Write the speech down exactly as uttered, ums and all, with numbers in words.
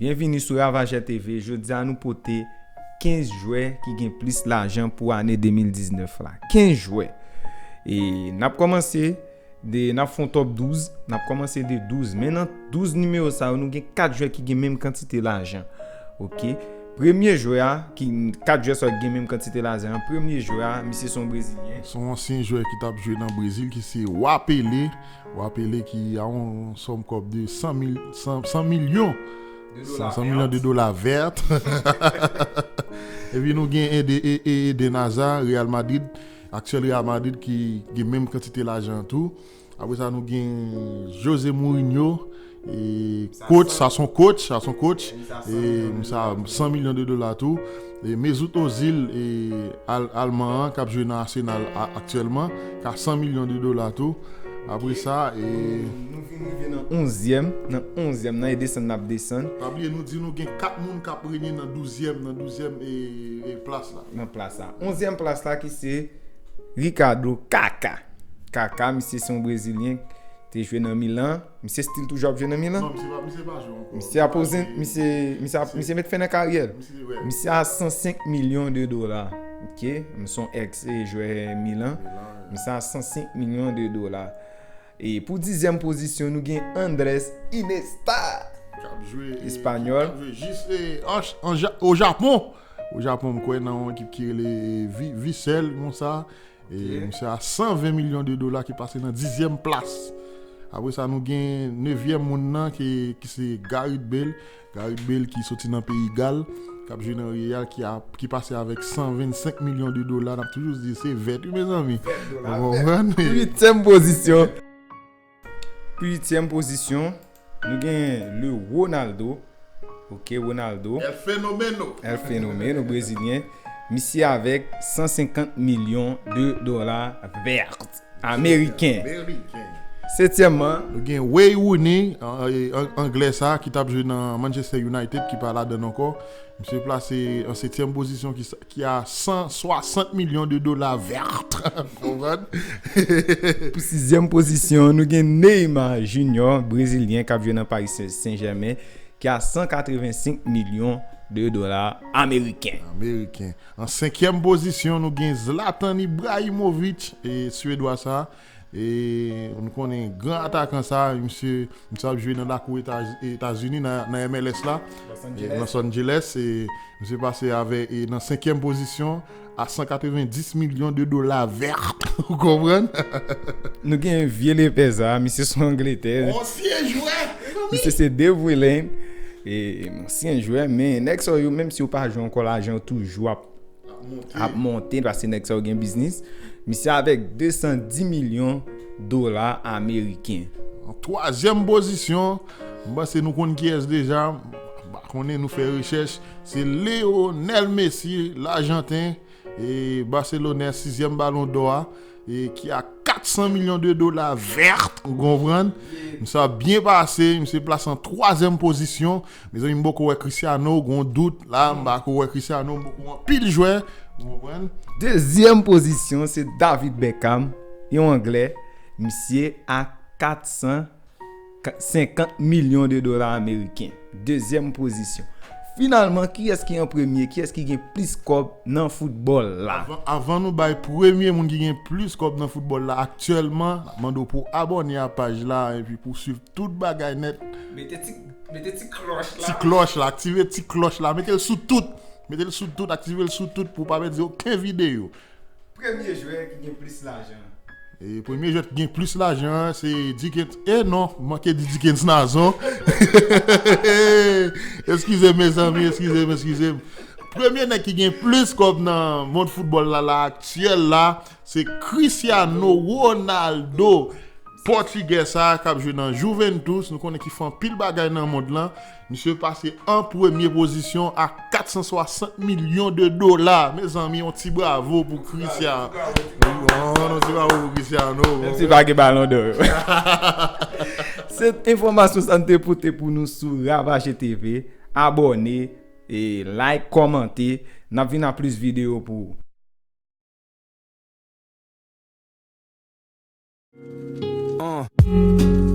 Byenvini sou Ravajè T V. Jodi a nou pote kenz jwè ki gen plis lajan pou ane de mil diznèf la. Kenz jwè. E n ap kòmanse de, n ap fè yon top douz, n ap kòmanse de douz. Men nan douz nimewo sa yo, nou gen kat jwè ki gen menm kantite lajan. Oke. Premye jwè a, ki kat jwè sa yo ki gen menm kantite lajan an, premye jwè a, misye se yon Brezilyen. Se yon ansyen jwè ki t ap jwe nan Brezil, ki se Wa Pele. Wa Pele ki a yon sòm kòb de san mil, san, san milyon. De dola vèt. San milyon de dola vèt. Epi nou gen Ede, E-, E-, Eden Hazard, Real Madrid, aktyèl Real Madrid ki gen menm kantite lajan tou. Apre sa, nou gen Jose Mourinho, e, coach, sa se yon coach, sa se yon coach. E, sa san milyon de dola tou. E, Mesut Ozil, e, al-, Alman an, k ap jwe nan Arsenal a-, aktyèlman, ki a san milyon de dola tou. Apre sa, e, nou vin rive nan onzyèm, nan onzyèm nan, e desann n ap desann. Pa bliye, nou di nou gen kat moun k ap renye nan douzyèm, nan douzyèm, e, e, plas la. Nan plas la. Onzyèm plas la ki se Ricardo Kaká. Kaká, misye se yon Brezilyen, te jwe nan Milan. Misye still toujou ap jwe nan Milan? Non, misye pa, misye pa jwe ankò. Misye a poze, misye, misye a, misye met fen nan karyè l. Misye, wè. Misye a san senk milyon de dola. Oke? Misye se yon ex, e, jwè Milan. Milan, wè. Misye a san senk milyon de dola. E pou dizyèm pozisyon, nou gen Andrés Iniesta. K ap jwe, e, Espanyòl. K ap jwe jis, e, an, an Ja-, o Japon. O Japon, m kwè nan yon ekip ki rele Vi-, Vissel, konsa. E misye a san ven milyon de dola ki pase nan dizyèm plas. Apre sa, nou gen nevyèm moun nan ki, ki se Gareth Bale. Gareth Bale ki soti nan peyi Gal, k ap jwe nan Real, ki a, ki pase avèk san vennsenk milyon de dola. N ap toujou di se vèt, wi, mezanmi. Vèt dola. Ou konprann? Vèt. Uityèm pozisyon. Pou uityèm pozisyon, nou gen le Ronaldo. Oke, Ronaldo. El Fenomeno. El Fenomeno, brezilyen. Misye avèk san senkant milyon de dola vèt ameriken. Ameriken. Setyèmman, nou gen Wayne Rooney, an, an, anglè sa, ki t ap jwe nan Manchester United, ki pa ladann ankò. Misye plase an setyèm pozisyon ki sa, ki a san swasant milyon de dola vèt. Konprann? Pou sizyèm pozisyon, nou gen Neymar Junior, brezilyen, k ap jwe nan Paris Saint-Germain, ki a san katrevensenk milyon de dola ameriken. Ameriken. An senkyèm pozisyon, nou gen Zlatan Ibrahimovic, e, swedwa sa. E nou konnen gran atakan sa, misye, misye ap jwe nan lakou Eta-, Etazini, nan, nan M L S la. Los Angeles. E Los Angeles, e misye pase avè, e nan senkyèm pozisyon a san katrevenndis milyon de dola vèt. Ou konprann? Nou gen vye lepè sa, misye sou Angletè. Ansyen jwè, mezanmi. Misye se De Bruyne. E ansyen jwè, men nèg sa yo, menm si yo pa jwe ankò, lajan yo toujou ap ap monte, paske nèg sa yo gen biznis. Misye avèk de san di milyon dola ameriken. An twazyèm pozisyon, m panse nou konn kiyès deja, m pa konnen, nou fè rechèch, se Lionel Messi, Lajanten, e Baselonè, sizyèm Balon dò a, e ki a kat san milyon de dola vèt, ou konprann? Misye ap byen pase, misye plase an twazyèm pozisyon. Mezanmi, m poko wè Cristiano, gon dout la, m pako wè Cristiano, m poko wè anpil jwè, ou konprann? Dezyèm pozisyon, se David Beckham, yon Anglè, misye a kat san senkant milyon de dola ameriken. Dezyèm pozisyon. Finalman, kiyès ki an premye? Kiyès ki gen plis kòb nan foutbòl la? Avan, avan nou bay premye moun ki gen plis kòb nan foutbòl la aktyèlman, n ap mande w pou abòne a paj la epi pou swiv tout bagay nèt. Mete ti, mete ti klòch la. Ti klòch la, aktive ti klòch la, mete l sou tout. Mete l sou tout, aktive l sou tout pou w pa pèdi okenn videyo. Premye jwè ki gen plis lajan. E premye jwè ki gen plis lajan an, se Dickens. E non, m manke di Dickens Nazon. Eskize m, mezanmi, eskize m, eskize m. Premye nèg ki gen plis kòb nan mond foutbòl la, la aktyèl la, se Cristiano Ronaldo. Pòtigè sa a k ap jwe nan Juventus, nou konnen ki fè anpil bagay nan mond lan. Misye pase an premye pozisyon a kat san swasant milyon de dola. Mezanmi, yon ti bravo pou Cristiano. Yon ti bravo pou Cristiano. Menm si pa gen Balon dò yo. Se enfòmasyon sa n te pote pou nou sou Ravajè T V. Abòne, e like, kòmante. N ap vin ak plis videyo pou ou. Uh.